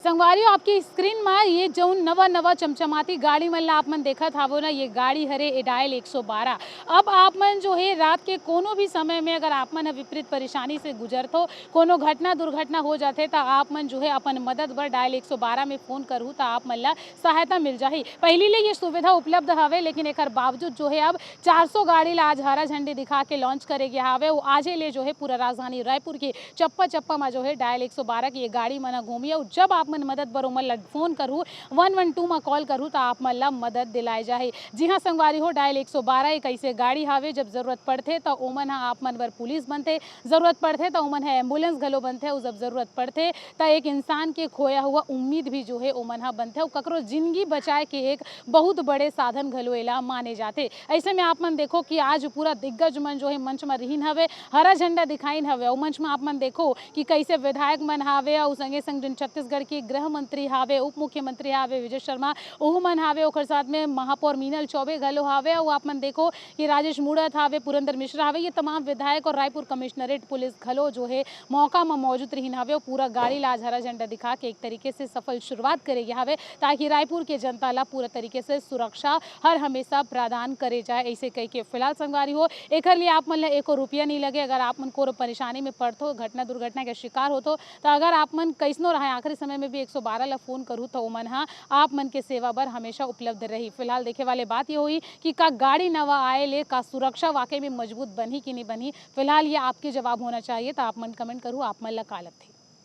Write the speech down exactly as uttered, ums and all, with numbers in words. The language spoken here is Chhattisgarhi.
संगवारी हो, आपकी स्क्रीन में ये जौन नवा नवा चमचमाती गाड़ी मन ला आप मन देखत हावो ना, ये गाड़ी हरे ए डायल एक सौ बारह। अब आप मन जो है रात के कोनो भी समय में अगर आप मन ह विपरीत परेशानी से गुजरत हो, कोनो घटना दुर्घटना हो जाथे, त आप मन जो है अपन मदद बर डायल एक सौ बारह में फोन करहू, त आप मन ला सहायता मिल जाही। पहली ले ये सुविधा उपलब्ध हवे, लेकिन एकर बावजूद जो है अब चार सौ गाड़ी ला आज हरा झंडी दिखा के लॉन्च करे गया हवे। वो आजे ले जो है पूरा राजधानी रायपुर के चप्पा चप्पा में जो है डायल एक सौ बारह की ये गाड़ी मन ह घूमी। और जब आप मन मदद बर ओमन ला फोन करहू, वन वन टू में कॉल करहू, त आप मन ला मदद दिलाए जाही। जी हाँ संगवारी हो, डायल एक सौ बारह एक ऐसे गाड़ी हावे, जब जरूरत पड़थे त ओमन ह आप मन बर पुलिस बनथे, जरूरत पड़थे त ओमन ह एम्बुलेंस घलो बनथे, और जब जरूरत पड़थे त एक इंसान के खोया हुआ उम्मीद भी जो है ओमन ह बनथे, और ककरो जिंदगी बचाए के एक बहुत बड़े साधन घलो एला माने जाथे। ऐसे में आप मन देखो कि आज पूरा दिग्गज मन जो है मंच में रिहिन हवे, हरा झंडा दिखाइन हवे, और मंच में आप मन देखो कि कैसे विधायक मन हावे, और संगे संग जोन छत्तीसगढ़ के गृह मंत्री हावे, उप मुख्यमंत्री हावे विजय शर्मा, ओहू मन हावे, ओकर साथ में महापौर मीनल चौबे घलो हावे, और आप मन देखो कि राजेश मूणत हावे, पुरंदर मिश्रा हावे, ये तमाम विधायक और रायपुर कमिश्नरेट पुलिस घलो जो है मौका म मौजूद रिहिन हावे, और पूरा गाड़ी ला आज हरा झंडा दिखा के एक तरीके से सफल शुरुआत करे गे हावे, ताकि रायपुर के जनता ला पूरा तरीके से सुरक्षा हर हमेशा प्रदान करे जाए। ऐसे कह के फिलहाल संगवारी हो, एकर लिए आप मन ला एको रुपया नहीं लगे। अगर आप मन कोनो परेशानी में पड़थो, घटना दुर्घटना के शिकार होथो, तो अगर आप मन कैसनो रहे, आखिरी समय में भी एक सौ बारह ला फोन करू, तो ओमन ह आप मन के सेवा बर हमेशा उपलब्ध रही। फिलहाल देखे वाले बात ये होई कि का गाड़ी नवा आए ले का सुरक्षा वाकई में मजबूत बनही कि नहीं बनही। फिलहाल ये आपके जवाब होना चाहिए, तो आप मन कमेंट करू, आप मन ला का लगथे।